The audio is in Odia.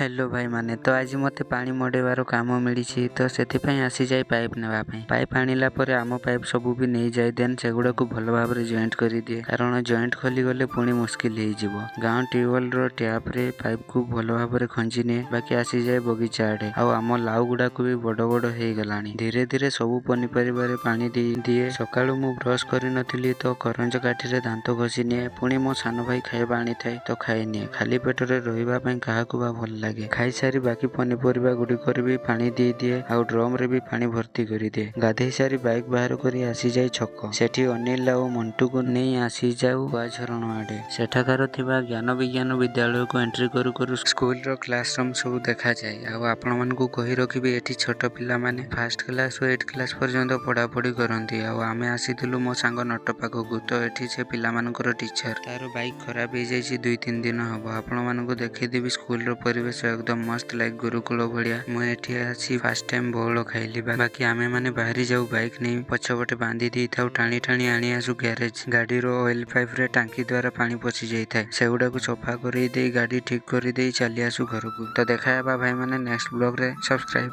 ହ୍ୟାଲୋ ଭାଇମାନେ, ତ ଆଜି ମୋତେ ପାଣି ମଡ଼େଇବାର କାମ ମିଳିଛି, ତ ସେଥିପାଇଁ ଆସିଯାଏ ପାଇପ୍ ନେବା ପାଇଁ। ପାଇପ୍ ଆଣିଲା ପରେ ଆମ ପାଇପ୍ ସବୁ ବି ନେଇଯାଏ। ଦେନ୍ ସେଗୁଡ଼ାକୁ ଭଲ ଭାବରେ ଜଏଣ୍ଟ କରିଦିଏ, କାରଣ ଜଏଣ୍ଟ ଖୋଲିଗଲେ ପୁଣି ମୁସ୍କିଲ ହେଇଯିବ। ଗାଁ ଟ୍ୟୁବୱେଲ୍ର ଟ୍ୟାପ୍ରେ ପାଇପ୍କୁ ଭଲ ଭାବରେ ଖଞ୍ଜି ନିଏ। ବାକି ଆସିଯାଏ ବଗିଚା ଆଡ଼େ। ଆଉ ଆମ ଲାଉ ଗୁଡ଼ାକୁ ବି ବଡ଼ ବଡ଼ ହେଇଗଲାଣି। ଧୀରେ ଧୀରେ ସବୁ ପନିପରିବାରେ ପାଣି ଦେଇ ଦିଏ। ସକାଳୁ ମୁଁ ବ୍ରଶ କରିନଥିଲି, ତ କରଞ୍ଜ କାଠିରେ ଦାନ୍ତ ଘଷି ନିଏ। ପୁଣି ମୋ ସାନ ଭାଇ ଖାଇବା ଆଣିଥାଏ, ତ ଖାଇନିଏ। ଖାଲି ପେଟରେ ରହିବା ପାଇଁ କାହାକୁ ବା ଭଲ ଲାଗେ? ଖାଇସାରି ବାକି ପନିପରିବା ଗୁଡ଼ିକରେ ବି ପାଣି ଦେଇଦିଏ ଆଉ ଡ୍ରମରେ ବି ପାଣି ଭର୍ତ୍ତି କରିଦିଏ। ଗାଧେଇ ସାରି ବାଇକ୍ ବାହାର କରି ଆସିଯାଏ ଛକ। ସେଠି ଅନିଲ ଆଉ ମଣ୍ଟୁକୁ ନେଇ ଆସିଯାଉ କୁଆଝରଣ ଆଡ଼େ। ସେଠାକାର ଥିବା ଜ୍ଞାନ ବିଜ୍ଞାନ ବିଦ୍ୟାଳୟକୁ ଏଣ୍ଟ୍ରି କରୁ କରୁ ସ୍କୁଲର କ୍ଲାସ ରୁମ୍ ସବୁ ଦେଖାଯାଏ। ଆଉ ଆପଣମାନଙ୍କୁ କହି ରଖିବି, ଏଠି ଛୋଟ ପିଲାମାନେ ଫାର୍ଷ୍ଟ କ୍ଲାସରୁ ଏଇଟ୍ କ୍ଲାସ ପର୍ଯ୍ୟନ୍ତ ପଢ଼ାପଢ଼ି କରନ୍ତି। ଆଉ ଆମେ ଆସିଥିଲୁ ମୋ ସାଙ୍ଗ ନଟ ପାଖକୁ। ତ ଏଠି ସେ ପିଲାମାନଙ୍କର ଟିଚର। ତାର ବାଇକ୍ ଖରାପ ହେଇଯାଇଛି 2-3 ଦିନ ହବ। ଆପଣମାନଙ୍କୁ ଦେଖେଇଦେବି ସ୍କୁଲର ପରିବେଶ, ଏକଦମ ମସ୍ତ, ଲାଇକ୍ ଗୁରୁକୁଳ ଭଳିଆ। ମୁଁ ଏଠି ଆସି ଫାର୍ଷ୍ଟ ଟାଇମ୍ ବଉଳ ଖାଇଲି। ବାକି ଆମେମାନେ ବାହାରି ଯାଉ ବାଇକ୍ ନେଇ, ପଛପଟେ ବାନ୍ଧି ଦେଇଥାଉ, ଟାଣି ଟାଣି ଆଣି ଆସୁ ଗ୍ୟାରେଜ। ଗାଡ଼ିର ଅଏଲ ପାଇପରେ ଟାଙ୍କି ଦ୍ୱାରା ପାଣି ପଶି ଯାଇଥାଏ। ସେଗୁଡ଼ାକୁ ସଫା କରେଇ ଦେଇ, ଗାଡ଼ି ଠିକ କରିଦେଇ ଚାଲି ଆସୁ ଘରକୁ। ତ ଦେଖା ହେବା ଭାଇମାନେ ନେକ୍ସଟ ବ୍ଲଗରେ। ସବସ୍କ୍ରାଇବ।